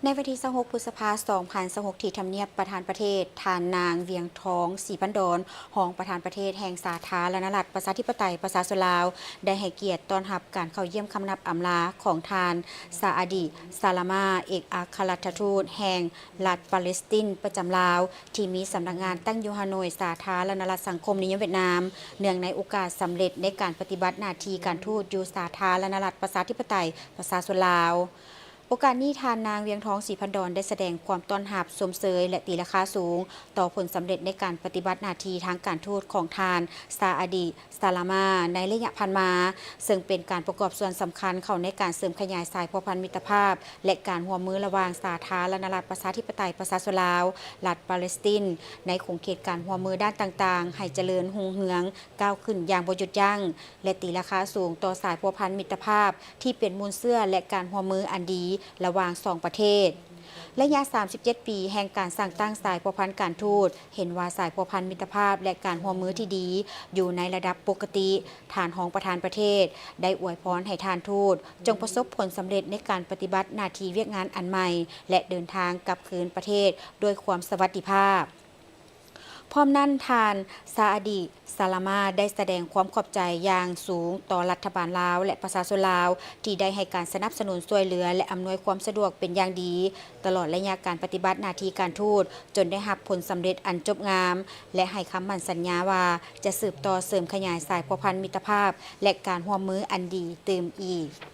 ໃນວັນທີຊາວຫົກ ພຶດສະພາ ສອງພັນຊາວຫົກ ທີ່ທຳນຽບປະທານປະເທດ, ທ່ານນາງ ວຽງທອງ ສີພັນດອນ ຮອງປະທານປະເທດແຫ່ງສາທາລະນະລັດ ປະຊາທິປະໄຕ ປະຊາຊົນລາວ ໄດ້ໃຫ້ກຽດຕ້ອນຮັບການເຂົ້າຢ້ຽມຄຳນັບອຳລາຂອງທ່ານ ຊາອາດີ ຊາລາມາ ເອກອັກຄະລັດຖະທູດແຫ່ງລັດປາເລສຕິນປະຈຳລາວ ທີ່ມີສຳນັກງານຕັ້ງຢູ່ຮາໂນຍ ສາທາລະນະລັດສັງຄົມນິຍົມຫວຽດນາມ, ເນື່ອງໃນໂອກາດສຳເລັດໃນການປະຕິບັດໜ້າທີ່ການທູດຢູ່ສາທາລະນະລັດປະຊາທິປະໄຕປະຊາຊົນລາວ. ໂອກາດນີ້ ທ່ານນາງ ວຽງທອງ ສີພັນດອນ ໄດ້ສະແດງຄວາມຕ້ອນຮັບ, ຊົມເຊີຍ ແລະ ຕີລາຄາສູງຕໍ່ຜົນສຳເລັດໃນການປະຕິບັດໜ້າທີ່ທາງການທູດຂອງທ່ານ ຊາອາດີ ຊາລາມາ ໃນໄລຍະຜ່ານມາ, ເຊິ່ງເປັນການປະກອບສ່ວນສຳຄັນເຂົ້າໃນການເສີມຂະຫຍາຍສາຍພົວພັນມິດຕະພາບ ແລະ ການຮ່ວມມືລະຫວ່າງສາທາລະນະລັດປະຊາທິປະໄຕປະຊາຊົນລາວ ລັດປາເລສຕິນ ໃນຂົງເຂດການຮ່ວມມືດ້ານຕ່າງໆ ໃຫ້ຈະເລີນຮຸ່ງເຮືອງ ກ້າວຂຶ້ນຢ່າງບໍ່ຢຸດຢັ້ງ ແລະ ຕີລາຄາສູງຕໍ່ສາຍພົວພັນມິດຕະພາບທີ່ເປັນມູນເຊື້ອ ແລະ ການຮ່ວມມືອັນດີລະຫວ່າງສອງປະເທດ. ໄລຍະສາມສິບເຈັດປີແຫ່ງການສ້າງຕັ້ງສາຍພົວພັນການທູດ ເຫັນວ່າສາຍພົວພັນມິດຕະພາບ ແລະ ການຮ່ວມມືທີ່ດີຢູ່ໃນລະດັບປົກກະຕິ. ທ່ານຮອງປະທານປະເທດໄດ້ອວຍພອນໃຫ້ທ່ານທູດ ຈົ່ງປະສົບຜົນສຳເລັດໃນການປະຕິບັດໜ້າທີ່ວຽກງານອັນໃໝ່ ແລະ ເດີນທາງກັບຄືນປະເທດດ້ວຍຄວາມສະຫວັດດີພາບ. ພ້ອມນັ້ນ, ທ່ານ ຊາອາດີ ຊາລາມາ ໄດ້ສະແດງຄວາມຂອບໃຈຢ່າງສູງຕໍ່ລັດຖະບານລາວ ແລະ ປະຊາຊົນລາວ ທີ່ໄດ້ໃຫ້ການສະໜັບສະໜູນຊ່ວຍເຫຼືອ ແລະ ອຳນວຍຄວາມສະດວກເປັນຢ່າງດີ ຕະຫຼອດໄລຍະການປະຕິບັດໜ້າທີ່ການທູດ ຈົນໄດ້ຮັບຜົນສຳເລັດອັນຈົບງາມ ແລະ ໃຫ້ຄຳໝັ້ນສັນຍາວ່າຈະສືບຕໍ່ເສີມຂະຫຍາຍສາຍພົວພັນມິດຕະພາບ ແລະ ການຮ່ວມມືອັນດີຕື່ມອີກ.